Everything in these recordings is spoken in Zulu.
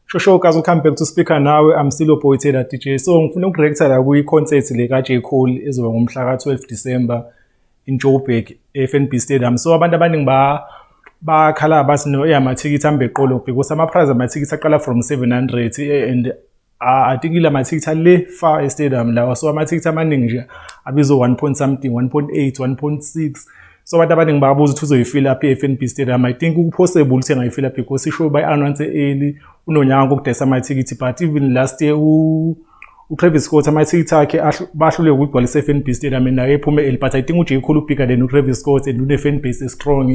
Shosho guys, welcome back to Speaker Nawe. I'm still your boy Taylor DJ. So ngifuna ukureacta la kwi-concert le ka-J Cole ezoba ngomhla ka-12 December in Joburg, e-FNB Stadium. So abantu abaningi bakhala bathi no, amathikithi ambe eqolo because ama-price amathikithi aqala from 700 and I think ila mathikithi ale far e-stadium lawa, so amathikithi amaningi nje abizo 1 point something, 1.8, 1.6. So abantu abaningi bayabuza ukuthi uzoyifila up i-FNB Stadium. I think ku-possible ukuthi engayifila because ishow bayi-announce early, unonyaka kokudayisa amathikithi, but even last year uTravis Scott amathikithi akhe bahluleka ukugcwalisa i-FNB Stadium and naye ephume early. But I think uJ Cole ubigger than uTravis Scott and une-fan base strong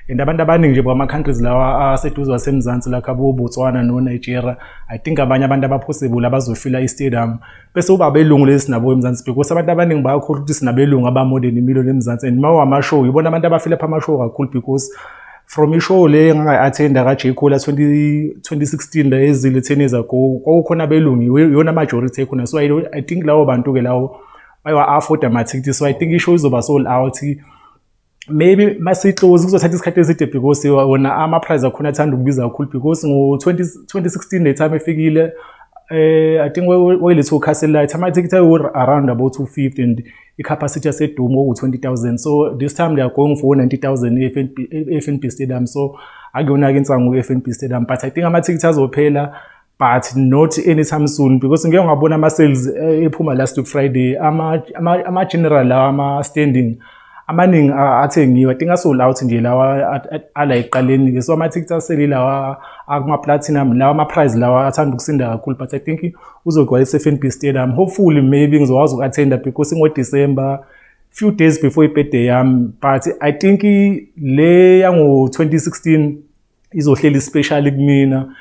and abantu abaningi nje bama-countries lawa aseduze waseMzansi, like abo-Botswana no-Nigeria. I think abanye abantu abapossible abazofila i-stadium bese uba abelungu lesi sinabo eMzansi, because abantu abaningi bayakhohlwa ukuthi sinabelungu aba-more than imillion eMzansi, and uma wamashow ibona abantu abafila pha amashow kakhulu, because from ishow le engangayi-attenda ka-J Cole 2016 la ezile 10 years ago, kwakukhona abelungu, iyona majority ekhona. So I think lawo bantu-ke lawo bayawa-afford amathikithi, so I think ishow izoba sold out. Maybe masiclose kuzothatha isikhathi eside because wona ama-price akhona athanda ukubiza kakhulu, because ngo-2016 le time efikile, I think wayelethe uCastle Lite, amathikithi ayo around about 250 and i-capacity yaseDome kwaku-20,000. So this time they are going for 90,000 e-FNB Stadium, so akuyona-ke insangu e-FNB Stadium, but I think amathikithi azophela, but not anytime soon, because ngike ngabona ama-sales ephuma last week Friday, ama-general lawa, ama-standing amaningi athengiwe. I think asold out nje lawa ala ekuqaleni-ke, so amathikithi asele lawa akuma-platinum lawa, ama-price lawa athanda ukusinda kakhulu, but I think uzogcwalisa i-FNB Stadium. Hopefully maybe ngizokwazi uku-attenda because ingo-December, few days before i-birthday yami, but I think le yango-2016 izohleli special kumina.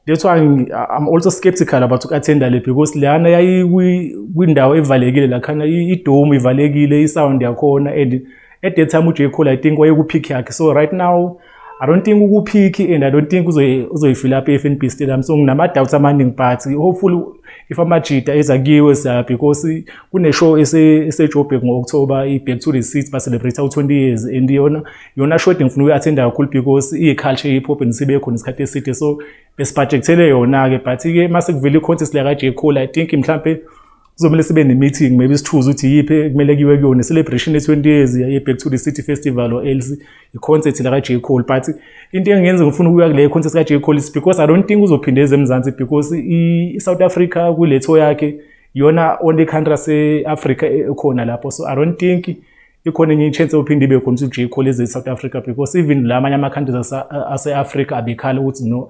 That's why I'm also skeptical about uku-attenda le, because leyana yayikwindawo evalekile lakhana, idome ivalekile, i-sound yakhona, and at that time uJ Cole I think wayeku-peak yakhe. So right now I don't think uku-peak and I don't think uzoyifila up e-FNB Stadium, so nginama-doubts amaningi, but hopefully if amajita eza kiwe siya, because kune-show eseJoburg ngo-October, i-Back to the City, ba-celebrate u-20 years, and yona show ngifuna ukuyi-attenda kakhulu because iyi-culture ye-hip hop and sibe khona isikhathi eside, so besibudgethele yona-ke. But-ke mase kuvela i-contest la ka-J Cole, I think mhlampe kuzomele sibe ne-meeting, maybe si-choose ukuthi yiphi kumele kuyiwe kuyona, celebration ye-20 years ye-Back to the City Festival or else i-concert la ka-J Cole. But into engenza ngifuna ukuya kule concert ka-J Cole is because I don't think uzophinde eze eMzansi, because i-South Africa kule tour yakhe iyona only country yase-Africa ekhona lapho, so I don't think ikhona enye i-chance yophinde ibe khona ukuthi uJ Cole eze e-South Africa, because even la amanye ama-countries ase-Africa abekhala ukuthi no,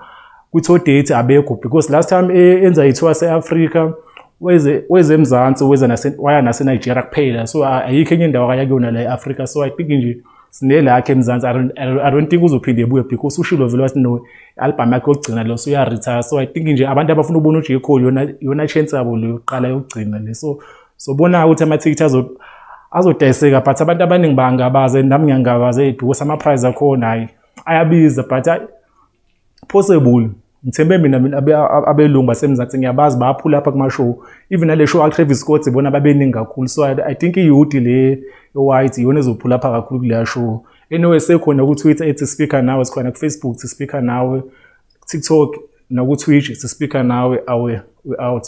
kwi-tour date abekho, because last time enza i-tour yase-Africa weze eMzansi, weza nase waya nase-Nigeria kuphela, so ayikho enye indawo akaya kuyona la e-Africa. So I think nje sinelakhe eMzansi. I don't think uzophinde ebuye because ushilo vele wathi no, i-album yakhe yokugcina lo, so uya-retire. So I think nje abantu abafuna ukubona uJ Cole, yona chance yabo le yokuqala yokugcina le. So sobona ukuthi amathikithi azodayiseka, but abantu abaningi bangabaza and nami ngiyangabaza because ama-price akhona, hayi, ayabiza, but possible. Ngithembe mina abelungu baseMzansi, ngiyabazi bayaphula lapha kuma-show, even nale show ka-Travis Scott ibona babeningi kakhulu. So I think i-youth le white iyona ezophula lapha kakhulu kuleya show. Anyway, sekhona ku-Twitter ethi Speaker Nawe, sikhona ku-Facebook ethi Speaker Nawe, TikTok naku-Twitch ethi Speaker Nawe. Awe, we out.